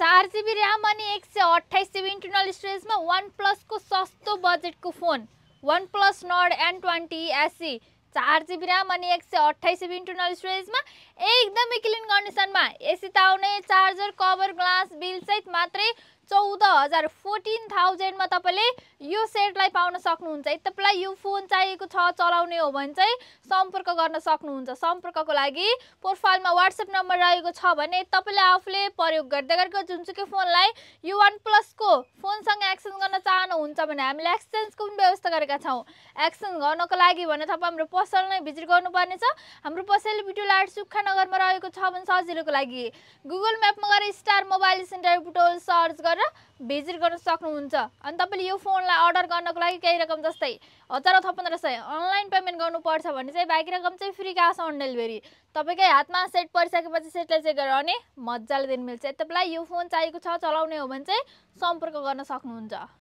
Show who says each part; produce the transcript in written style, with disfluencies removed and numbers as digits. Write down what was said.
Speaker 1: 4GB RAM अनि 128GB internal स्टोरेजमा OnePlus को सस्तो बजेटको phone OnePlus Nord N20 SE 4GB RAM अनि 128GB इन्टरनल स्टोरेजमा एकदमै क्लिन कन्डिसनमा एसित आउने चार्जर कभर ग्लास बिल सहित मात्रै 14,000 14,000 मा तपाईले यो सेटलाई पाउन सक्नुहुन्छ। यदि तपाईलाई यो फोन चाहिएको छ चलाउने हो भने चाहिँ सम्पर्क गर्न सक्नुहुन्छ। सम्पर्कको लागि प्रोफाइलमा WhatsApp नम्बर रहेको छ भने तपाईले आफूले प्रयोग गर्दै गरेको जुनसुकै फोनलाई यो OnePlus को फोनसँग एक्सचेन्ज गर्न चाहनुहुन्छ भने हामीले एक्सचेन्जको पनि व्यवस्था गरेका छौं। एक्सचेन्ज गर्नको लागि भने तपाई हाम्रो पसल नै भिजिट गर्नुपर्ने छ। हाम्रो पसल बिटोलाट सुक्खा नगरमा रहेको छ भने सजिलोको लागि गुगल म्यापमा गएर star mobile centre Butwal search गरेर भिजिट गर्न सक्नुहुन्छ। अनि तपाईले यो फोनलाई अर्डर गर्नको लागि केही रकम जस्तै 1000 अनलाइन पेमेन्ट गर्नुपर्छ भने चाहिँ बाँकी रकम चाहिँ फ्री क्याश अन डेलिभरी। तपाईकै हातमा सेट परिसकेपछि सेटलाई चेक गरेर अनि मज्जाले दिन मिल्छ। तपाईलाई यो फोन चाहिएको छ चलाउने हो भने चाहिँ सम्पर्क गर्न सक्नुहुन्छ।